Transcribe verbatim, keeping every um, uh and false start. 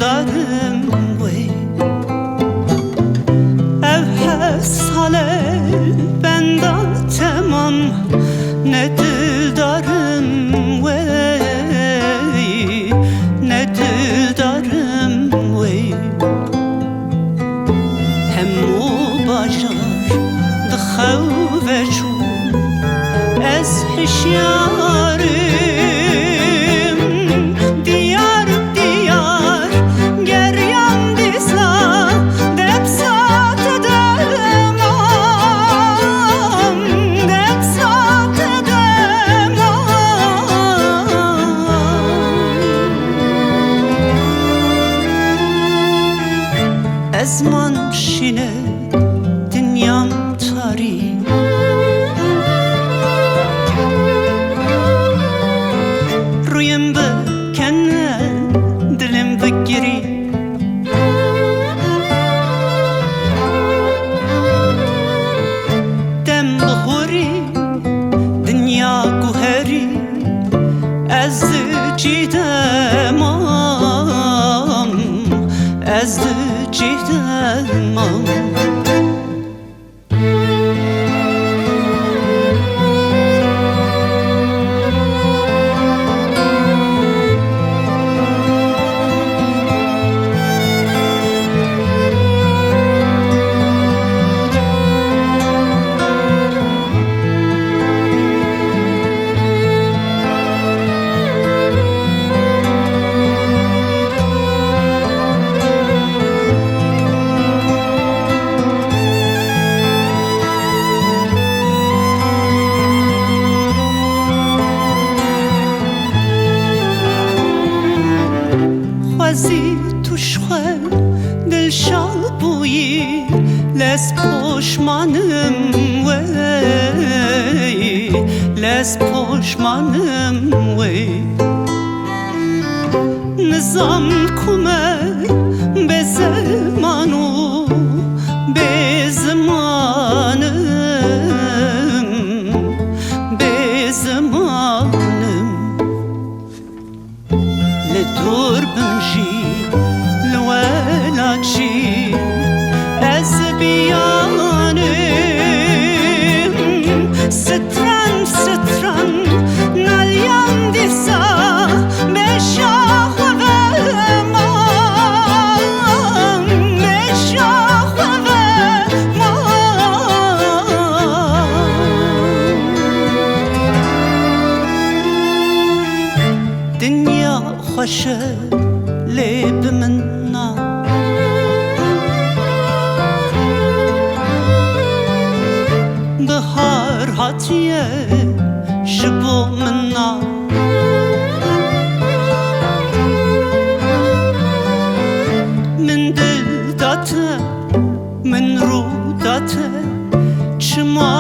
Darim wê. Ev heft sale benda temam, ne dildarim wê, ne dildarim wê. Hemû bajar di xew ve çû. Ez hişyar im, diyar diyar geriyam dîsa, depsa te demam, depsa te demam. Ezman şîne dinyam tarî. Rûyim bikene, dilim bigirî. Dem bihurî, dinya guherî. Ez di cî de mam, ez di cî de mam. Xwezî tu ji xwe dilşal bûyî, lez poşmanim wey, lez poşmanim wey. Nizam ku me bê zeman û bê zimanim, bê zimanim. Li dor bim jî, li welat jî ez biyanim. Stran stran naliyan dîsa, meşa xwe ve mam, meşa xwe ve mam. Dinya xweş e, lê bi min na. Bihar hatiye ji bo min na. Min dil da te, min rû da te, çima